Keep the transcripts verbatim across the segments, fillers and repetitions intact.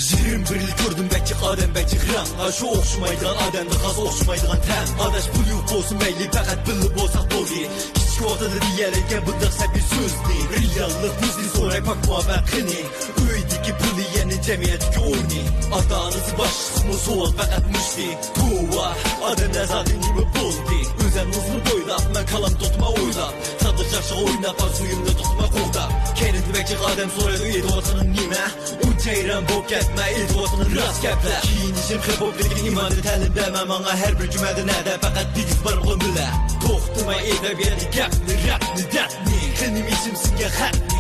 يىگىرمە بىر يىل كۆردۈم بەك جىق ئادەم، بەك جىق رەڭ. ئاشۇ ئوخشىمايدىغان ئادەمدە خاس ئوخشىمايدىغان تەم. ئاداش پۇل يوق بولسۇن مەيلى، پەقەت بىللە بولساق بولدى. كىچىك ۋاقتىدا دېيەلەيكەن بۇنداق سەبىي سۆزنى. رېئاللىق بىزدىن سوراي پاك مۇھەببەت قېنى؟ ئۆيدىكى پۇلى يەنى جەمئىيەتتىكى ئورنى. ئاتا-ئانىسى باشلىقمۇ سوئال پەقەت مۇشتى. توۋا، ئادەملەر زادى نېمە بولدى؟ ئۆزەمنى بويلاپ، مەن كالام توختىماي ئويلاپ. سادىق ياخشى ئويناپ، ئارزۇيۇمنى توختىماي قوغداپ. كەينىدە بەك جىق ئادەم سورايدۇ، ئېيتىۋاتقىنىڭ نېمە؟ ئۇنچە ھەيران بولۇپ كەتمە، ئېيتىۋاتقىنىڭ راست گەپلەر. كىيىنىشىم خىر بولۇپ، لېكىن ئىماننى تەلىم بەرمە ماڭا. ھەر بىر جۈمەدە نەدە پەقەت دېگۈز بار بۇ بىلە. توختىماي ئېيتىپ بەردى گەپنى، رەپنى، دەپنى. قېنىم ئېشىم سىڭگەن خەتنى.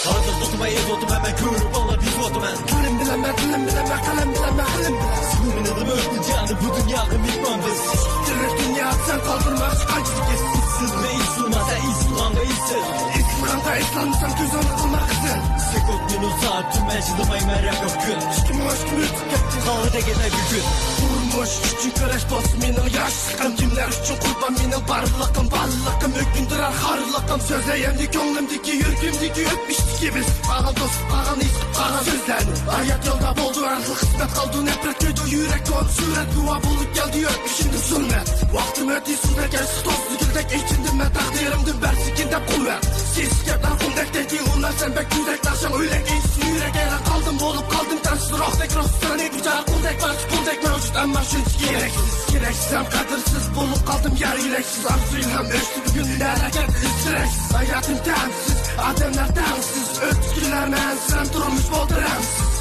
ھازىر توختىماي ئېيتىۋاتىمەن، مەن كۆرۈپ ئاڭلاپ يېزىۋاتىمەن. تىلىم بىلەن مەن، تىلىم بىلەن مەن، قەلەم بىلەن مەن، قەلەم بىلەن. سىزنىڭ ئۆتكەن جانى بۇ دۇنياغا مېھمان بىز. تىرىك دۇنيا سەن قالدۇرماقچى قانچىلىك ئېسىل. سىزنى ئېسىلماسا ئېسىلغانغا ئېسىل. ئېسىلغانغا ئېسىلالمىساڭ كۆز ئوڭى قىلما قىزىل. سېكۇنت مىنۇت سائەت تۈمەن چىدىمايمەن رەپ يوق كۈن. ئىككى مىڭ ئون ئىككى مىنۇت كەتتى. قالدى دېگەن بۈگۈن. تۇرمۇش ئۈچۈن كۈرەش بولسۇن مېنىڭ ياش. كىملەر ئۈچۈن قۇربان مېنىڭ بارلىقىم، بارلىقىم ئۆكۈندۈرەر خارلىقىم. سۆزلەيەمدى كۆڭلۈمدىكى، يۈرىكىمدىكى ئۆتمۈشتىكى بىز قالغان، توسۇپ قالغان، ھېس قىلىپ قالغان سۆزلەرنى. ھايات يولدا بولدى ۋە قىسمەت قالدى نەپرەت كۆيدى يۈرەككە ئوت سۈرەت گۇۋاھ بولۇپ كەلدى ئۆتمۈشۈمدە زۇلمەت. ۋاقتىم ئۆتتى سۇدەك ياشلىق توسۇپ گۈلدەك ئېچىندىم مەن تەقدىرىمدىن بەرسىكىن دەپ قۇۋۋەت. سېسىق گەپلەر قۇمدەك تەگدى ئۇلار سەن بەك گۈزەك ناخشاڭ ئۆيلەك ئېچىشتى يۈرەك ھەيران قالدىم بولۇپ قالدىم تەرسىز روھتەك روھسىز سەن ئېيتقۇچە قۇلدەك بار قۇلدەك مەۋجۇت ئەمما شۇنچە كېرەكسىز. كېرەكسىز ھەم قەدىرسىز بولۇپ قالدىم يار يۈرەكسىز ئارزۇيلام ئۆچتى بۈگۈن ھەرىكەت ئىزدىرەكسىز ھاياتىم تەمسىز ئادەملەر تەڭسىز ئۆتكۈلەر مەنسىز ھەم تۇرمۇش بولدى رەڭسىز.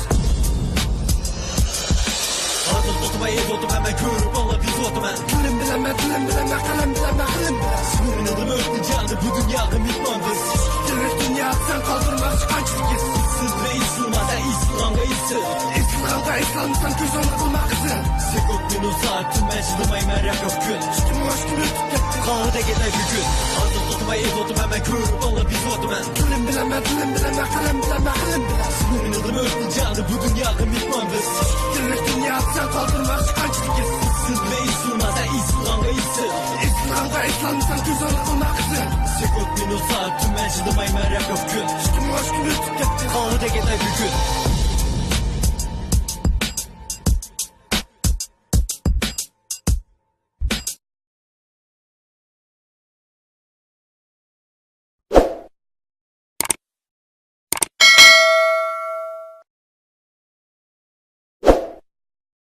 ھازىر توختىماي ئېيتىۋاتىمەن، مەن كۆرۈپ ئاڭلاپ يېزىۋاتىمەن. تىلىم بىلەن مەن، تىلىم بىلەن مەن، قەلەم بىلەن مەن، قەلەم بىلەن. سىزنىڭ ئۆتكەن جانى بۇ دۇنياغا مېھمان بىز. تىرىك دۇنيا سەن قالدۇرماقچى قانچىلىك ئېسىل. سىزنى ئېسىلماسا ئېسىلغانغا ئېسىل. ئېسىلغانغا ئېسىلالمىساڭ كۆز ئوڭى قىلما قىزىل. سېكۇنت مىنۇت سائەت تۈمەن چىدىمايمەن رەپ يوق كۈن. ئىككى مىڭ ئون ئىككى مىنۇت كەتتى. قالغى دېگەن بۈگۈن. ھازىر توختىماي ئېيتىۋاتىمەن، مەن كۆرۈپ ئاڭلاپ يېزىۋاتىمەن. تىلىم بىلەن مەن، تىلىم بىلەن مەن، قەلەم بىلەن مەن، قەلەم بىلەن. سىزنىڭ ئۆتكەن جانى بۇ دۇنياغا مېھمان بىز. تىرىك دۇنيا سەن قالدۇرماقچى قانچىلىك ئېسىل. سىزنى ئېسىلماسا ئېسىلغانغا ئېسىل. ئېسىلغانغا ئېسىلالمىساڭ كۆز ئوڭى قىلما قىزىل. سېكۇنت مىنۇت سائەت تۈمەن چىدىمايمەن رەپ